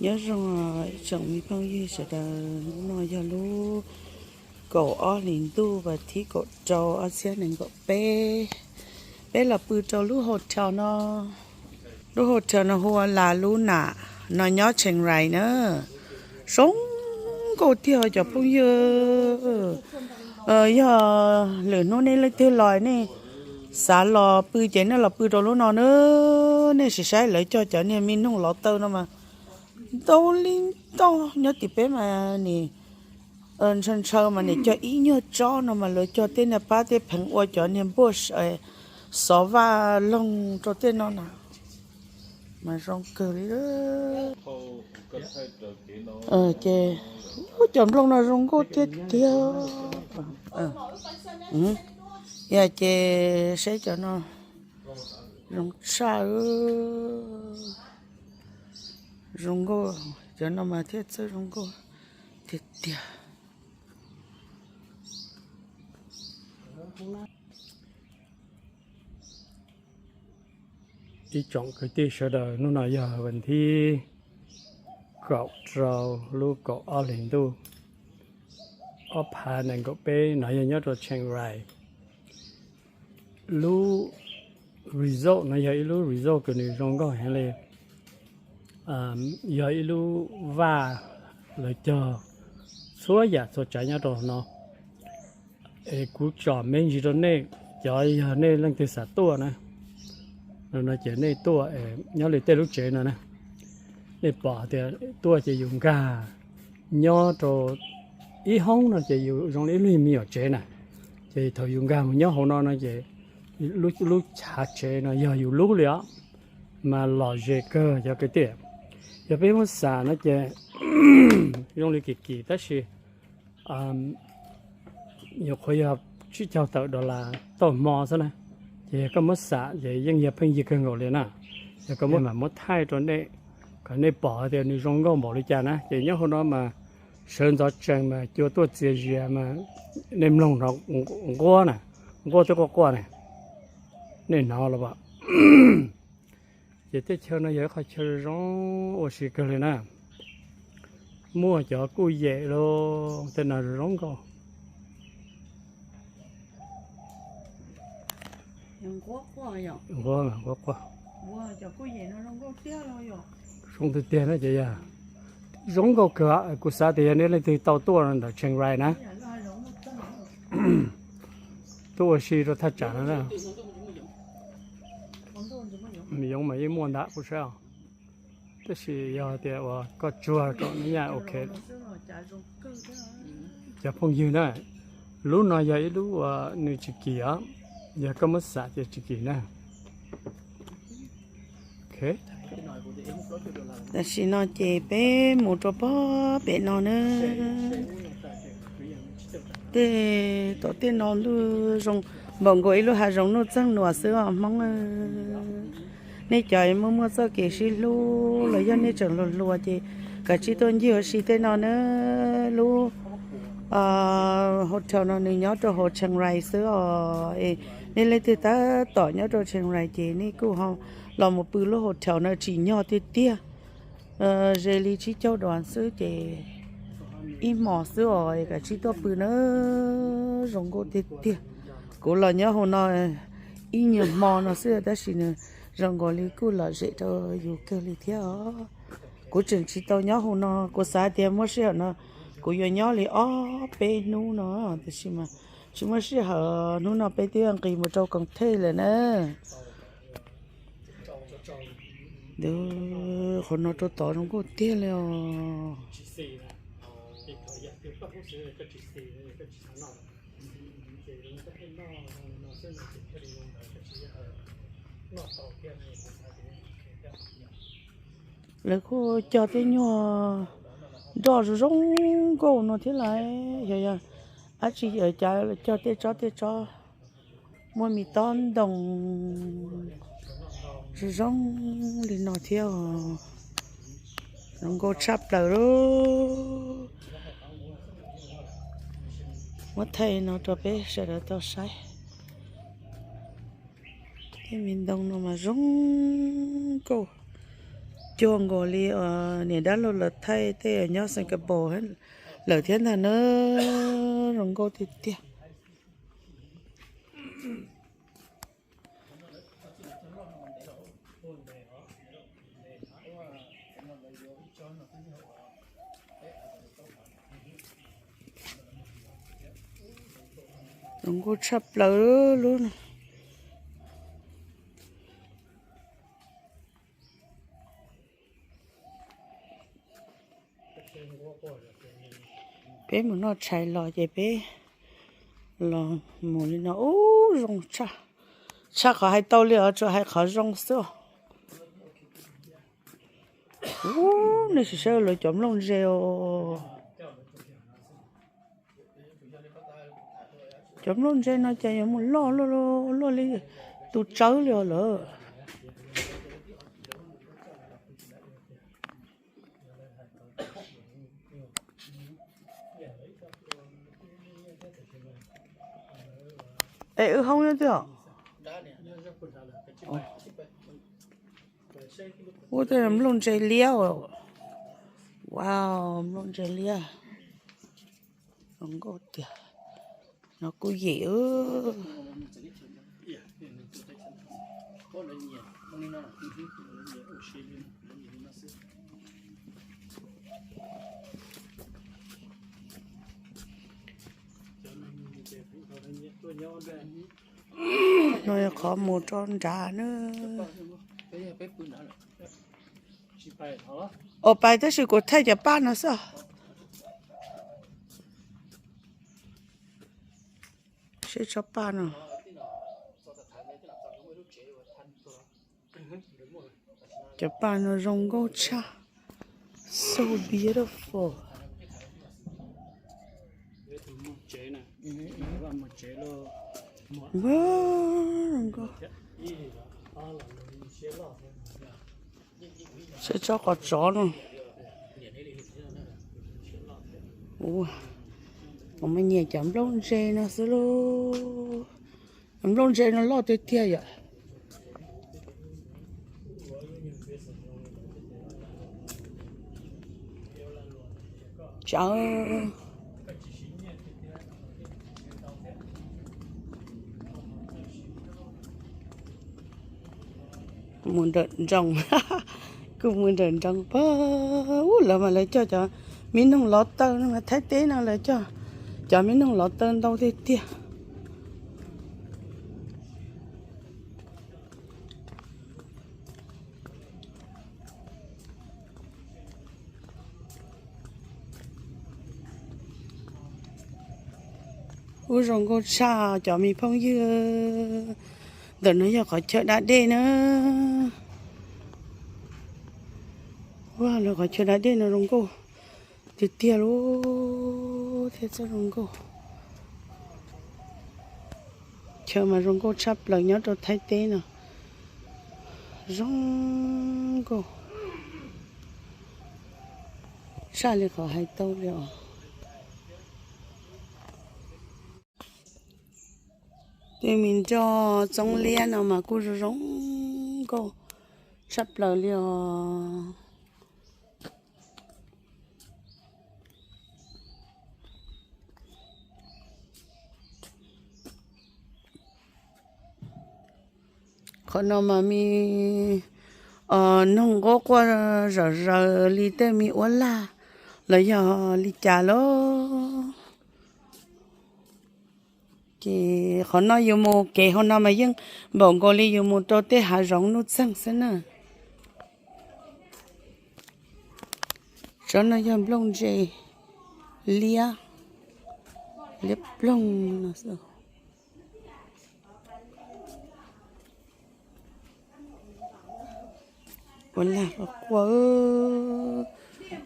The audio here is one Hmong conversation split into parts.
Nyob zoo tsoom me phooj ywg sawv daws, hnub no yog lub kaum ob hlis ntuj vas thib kaum rau ob txhiab nees nkaum peb. Peb los pw rau lub hotel no. Lub hotel no hu ua Las Lunas no nyob Chiang Rai na. Zoo nkauj tiag cov phooj ywg. Yog lwm hnub nej leej twg los nej xav los pw ces nej los pw rau lub no na. Nej sim saib lawv cog cov niag me noog lov taw no mas ntau li ntau. Nyob tim peb mas nim ntshaw ntshaw mas nim cog ib nyuag tsob no mas lawv cog tej niag pab tej pheev ua cov niag npuaj xov vaj loog rau tej no na. Mas zoo kawg li. Ces cov nplooj no zoo nkauj tiag tiag. Yog ces saib cov no zoo tshaj. Zoo nkauj, cov no mas thiaj txawj zoo nkauj tiag tiag. Ib tsoom kwv tij sawv daws, hnub no yog vas thib kaum rau lub kaum ob hlis ntuj ob phav nees nkaum peb no, yog nyob rau Chiang Rai. Lub resort no yog ib lub resort kws nws zoo nkauj heev li. Yog ib lub vaj lawv cog txhua yam txhua tsav nyob rau no. Es kuv tsom me ntsis rau nej, cov yog nej leej twg xav tuaj na, no ces nej tuaj nyob li tej lub tsev no na, nej pom tias tuaj ces yus nkag nyob rau ib hoob no ces yus zoo li ib lub me nyuam tsev na. Ces thaum yus nkag mus nyob hauv no no ces lub chav tsev no yog yus lub li os, mas lom zem kawg cov kwv tij. Yog peb muab xam no ces zoo li kim kim tab sis nyuam qhuav yog tsib caug tawm dollar tauj hmo xwb na. Ces yog koj muab xam ces yeej yog pheej yig kawg nkaus li na. Yog koj muab mam muab thaij rau nej kom nej pom tias nws zoo nkauj npaum li cas na. Ces nyob hauv no mas sawv ntxov tsees mas cua tuaj txias zias mas nej mloog no nquab na, nquab twb quaj quaj na. Nej hnov los as? Ces teb chaws no yog ib qhov chaw zoo ua si kawg li na. Muaj cov kuj yem los tej no zoo nkauj. Nquab, nquab quaj. Zoo tiag tiag na ces yog zoo nkauj kawg. Kuv xav tias yog nej leej twg tau tuaj ntawm Chiang Rai na, tuaj ua si rau thaj tsam no na. Yoov mas yeej muaj ntag kuv saib os. Tab sis yog tias uas koj tsuag rau no yaj ok. Cov phooj ywg na, lub no yog ib lub uas nws tsis kim os, yog koj muab xam ces tsis kim na. Tam sim no ces peb mus rau pob pem no na. Tej tom tej no ntuj zoo npaum nkaus ib lub hav zoov nuj txeeg nuam xwb os Hmoob. Nej cov muaj muaj txoj kev sib hlub los yog nej tseem hluas hluas ces kav tsij tuaj ncig ua si tej no na. Lub hotel no nws nyob rau hauv Chiang Rai xwb os. Es nej leej twg tab tom nyob rau Chiang Rai ces nej kuj ho los mus pw lub hotel no tsim nyog tiag tiag. Ze li tsib caug dollar xwb ces ib hmos xwb os, kav tsij tuaj pw na, zoo nkauj tiag tiag. Kuv los nyob hauv no ib nyuag hmo no xwb tab sis nws zoo nkaus li kuj lom zem rau yus kawg li thiab os. Kuv tseem tsis tau nyob hauv no, kuv xav tias muaj sij hawm no kuv yuav nyob li ob peb hnub no, tiam sis mas tsis muaj sij hawm. Hnub no peb twb nqis mus rau koom thej lawm na. Qhov no rau tod zoo nkauj tiag li os. Lawv kuj cog tej nyuag nroj zoo zoo nkauj no thiab lawm, xyov yog dab tsi, cas cog tej tsob tej tsob muaj me tob ntoo zoo zoo li no thiab os. Zoo nkauj tshaj plaws li. Muab thaij no rau peb sawv daws tau saib. Tej me ntoo no mas zoo nkauj. cuag nkaus li niam dab laug lawv thaij tej nyob Singapore lawm thiab ntag na. Zoo nkauj tiag tiag. Zoo nkauj tshaj plaws lub no. Peb mus noj tshais los ces peb los mus li no ub zoo tshaj, tshaj qhov hais tau li os, tsuas hais qhov zoo xwb. Ub, nej sim saib lawv cov nplooj ntse os. Cov nplooj ntse no ces yuav mus loj luaj li tus tsawb li os lawm. Es wb hoob nyob twg os? Ua tej nplooj ntse liab. Wow, nplooj ntse liab. Zoo nkauj tiag. No kuj yim. No yog qhov mus rau nrad na. Ua pais tab sis kuv thaij cov paj no xwb. Seb tsob paj no. Cov paj no zoo nkauj tshaj. So beautiful. Zoo nkauj. Seb tsob qos tsov no. Kuv mas nyiam cov nplooj ntse no xwb lauj. Nplooj ntse no loj tiag tiag yom. Tsawv. Mus nrawm nroos, kuj mus nrawm nroos pag ub. Lawv mas lawv cog cov me noog lov taw no mas Thaib teb no lawv cog cov me noog lov taw ntau tiag tiag. Ub, zoo nkauj tshaj cov me phooj ywg. Ntawm no yog qhov chaw da dej na. Ua, lawv qhov chaw da dej no zoo nkauj tiag tiag lauj, thiab txoj zoo nkauj. Chaw mas zoo nkauj tshaj plaws nyob rau Thaib teb no. Zoo nkauj tshaj li qhov hais tau li os. Tej me nroj txoob liab no mas kuj zoo zoo nkauj tshaj plaws li os. Qhov no mas me noog nqub quaj zom zaws li tej me uab lag los yog li cas lauj. Ces qhov no yus mus kev hauv no mas yeej npaum nkaus li yus mus rau tej hav zoov nuj txeeg xwb na. Tsob no yog nplooj ntse liab, liab ploog no xwb. Ua lag quaj,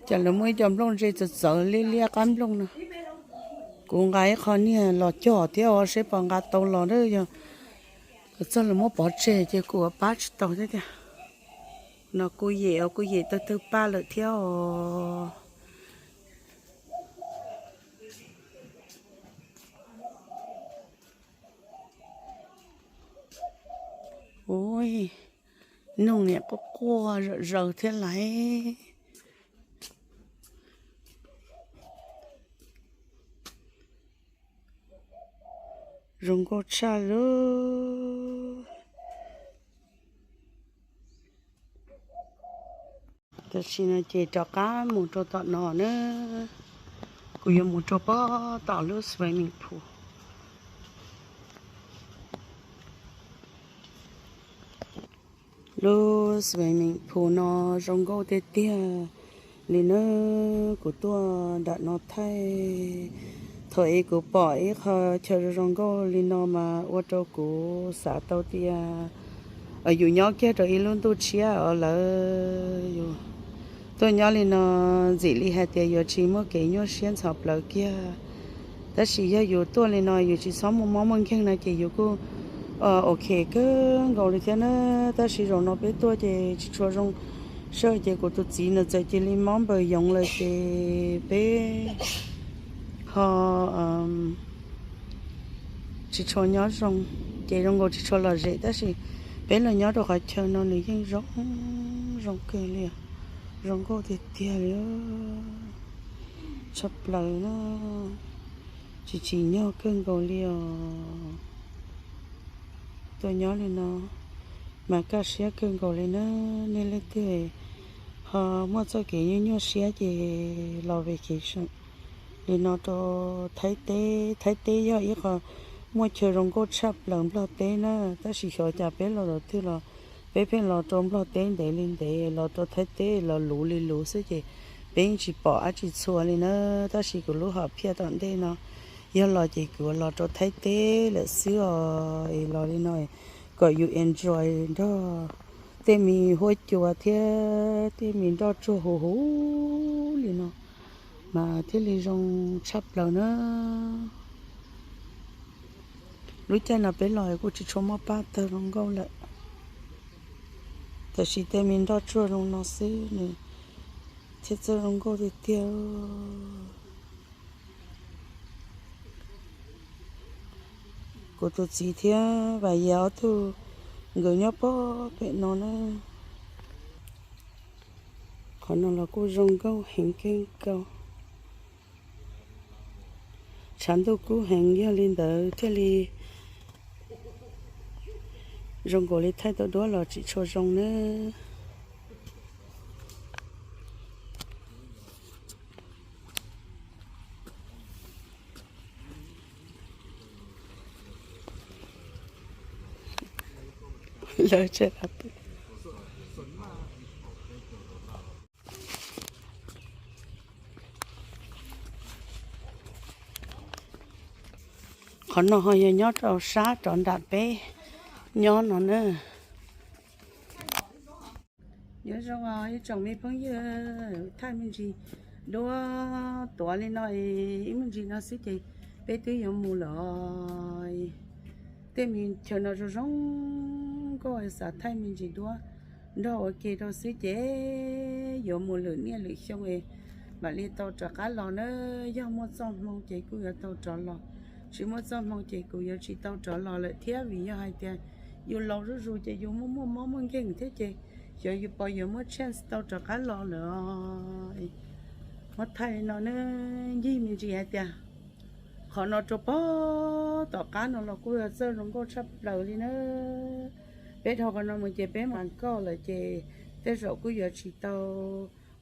cas lawv muaj ib co nplooj ntse txawv txawv liab liab qab nplooj no. Kuv nqa ib qho niag los cog thiab os, seb puas nqa tau los, yog txog lawv muab pov tseg ces kuv pab tsis tau thiab tiag. No kuj yem os, kuj yem tawg tawg paj lawm thiab os. Ui, Noog niam quaj quaj zom zaws thiab laiv. Zoo nkauj tshaj lub. Tam sim no ces rov qab mus rau tom no na, kuv yuav mus rau pob tom lub swimming pool. Lub swimming pool no zoo nkauj tiag tiag li na, kuv tuaj nram no thaij. Thaum ub kuv pom ib qho chaw zoo nkauj li no mas ua rau kuv xav tau tias yus nyob kiag rau ib lub ntuj tshiab os lawm. Yus tuaj nyob li no ntxim li hais tias yuav tsis muaj kev nyuaj siab ntxhov plawv kiag. Tab sis yog yus tuaj li no yus tsis txhob muaj mob muaj nkeeg no ces yus kuj ok kawg nkaus li thiab na. Tab sis zaum no peb tuaj ces tsis tshua zoo sij hawm ces kuv tus txiv nws txawm cia li mob npaws yoov lawm ces peb ho tsis tshua nyob zoo, ces zoo nkaus tsis tshua lom zem. Tab sis peb los nyob rau qhov chaw no nws yeej zoo, zoo kawg li, zoo nkauj tiag tiag li, tshaj plaws na, tsis tsim nyog kawg nkaus li os. Tuaj nyob li no mas kaj siab kawg nkaus li na. Nej leej twg ho muaj txoj kev nyuaj nyuaj siab ces los vacation li no rau Thaib teb. Thaib teb yog ib qho muaj chaw zoo nkauj tshaj plaws Nplog teb na, tab sis xyov cas peb los thaum twg los peb pheej los rau Nplog teb ntev li ntev, los rau Thaib teb los luv li luv xwb ces peb yeej tsis pom dab tsi txhua li na. Tab sis kuv lub hom phiaj tom ntej no yog los ces kuv los rau Thaib teb lawm xwb os. Es los li no kom yus enjoy nrog tej me huab cua thiab tej me nroj tsuag huv huv li no mas thiaj li zoo tshaj plaws na. Lub caij no peb los kuj tsis tshua muaj paj tawg zoo nkauj lawm, tab sis tej me nroj tsuag zoo no xwb nws thiaj txawj zoo nkauj tiag tiag. Kuv tus txiv thiab Vam Yas ob tug nkawd nyob pog pem no na. Qhov no los kuj zoo nkauj heev kawg nkaus. Tshav ntuj kub heev yog li ntawd thiaj li zoo nkaus li thaij tau duab los tsis tshua zoo na. Lawv tseem Qhov no ho yog nyob rau sab rov nram peb nyob no na. Nyob zoo ib tsoom me phooj ywg, thaij me ntsis duab tuav li no, ib me ntsis no xwb ces peb twb yuav mus lawm. Tej me chaw no zoo zoo nkauj, xav thaij me ntsis duab nrog ua ke rau xwb ces yuav mus lwm niaj lwm xyoo es mam li tau rov qab los na. Yog muaj txoj hmoo ces kuj yuav tau rov los, tsis muaj txoj hmoo ces kuv yuav tsis tau rov los lawm thiab, vim yog hais tias yus laus zuj zus ces yus muaj muaj mob muaj nkeeg thiab ces xyov yus puas yuav muaj chance tau rov qab los lawm. Muab thaij li no na, ncig me ntsis hais tias qhov no rau pog tom qab no los kuj yog txawj zoo nkauj tshaj plaws li na. Peb dhau qhov no mus ces peb mam nkauj lawm ces tej zaum kuj yuav tsis tau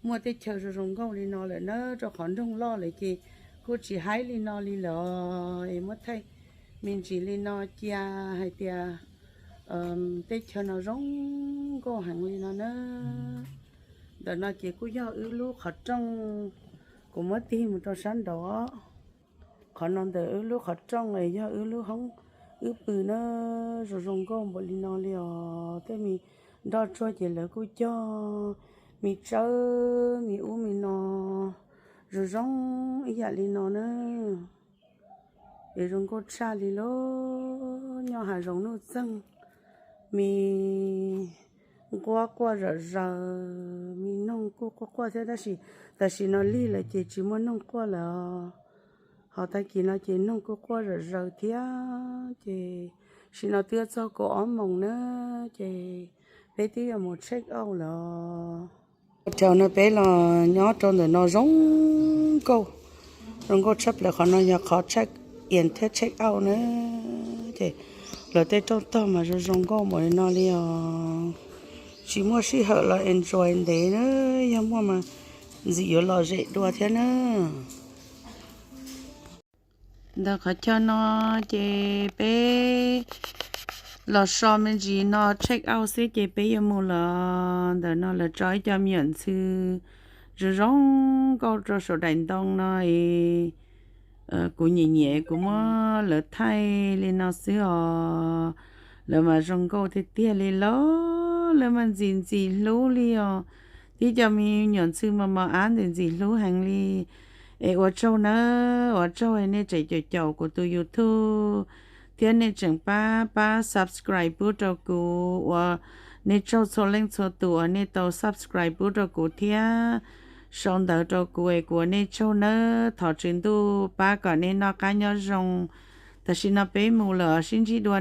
muaj tej chaw zoo zoo nkauj li no lawm na, rau qhov nroog loj lawm ces kuj tsis haib li no li lawm. Es muab thaij me ntsis li no cia hais tias tej chaw no zoo nkauj heev li no na. Ntawm no ces kuj yog wb lub qhov rooj, kuv muab tig mus rau sab nraud. Qhov no ntawm wb lub qhov rooj es yog wb lub hoob wb pw na, zoo zoo nkauj npaum li no li os. Tej me nroj tsuag ces lawv kuj cog me tsawb me ub me no zoo zoo ib yam li no na. Es zoo nkauj tshaj li lauj, nyob hav zoov nuj txeeg, me nquab quaj zom zaws, me noog kuj quaj quaj thiab, tab sis tam sim no lig lawm ces tsis muaj noog quaj lawm. Ho tag kis no ces noog kuj quaj zom zaws thiab. Ces sim no twb txog kaum ob moos na, ces Peb twb yuav mus check out lawm. Ua rau no peb los nyob rau ntawm no zoo nkauj, zoo nkauj tshaj plaws. Qhov no yog qhov check in thiab check out na. Ces lawv tej rooj tog mas zoo zoo nkauj npaum li no li os. Tsis muaj sij hawm los enjoy ntev na, yog muaj mas ntxim yuav los zem dua thiab na. Ntawm qhov chaw no ces peb los so me ntsis no check out xwb ces peb yuav mus los. Ntawm no lawv tso ib co me nyuam ntxhw zoo zoo nkauj rau saum daim ntoo no es kuv nyiam nyiam kuv muab lawv thaij li no xwb os. Lawv mas zoo nkauj tiag tiag li los, lawv mas ntxim ntxim hlub li os. Tib co me nyuam ntxhw mos mos ab ntxim ntxim hlub heev li. Es ua tsaug nawb, ua tsaug nej tseem caum caum kuv tus YouTube thiab nej tseem pab pab subscribe pub rau kuv. Ua nej tsaug txhua leej txhua tus uas nej tau subscribe pub rau kuv thiab sau ntawv rau kuv es kuv ua nej tsaug nawb. Thov Tswv Ntuj pab kom nej noj qab nyob zoo. Tam sim no peb mus lawm, sib ntsib dua.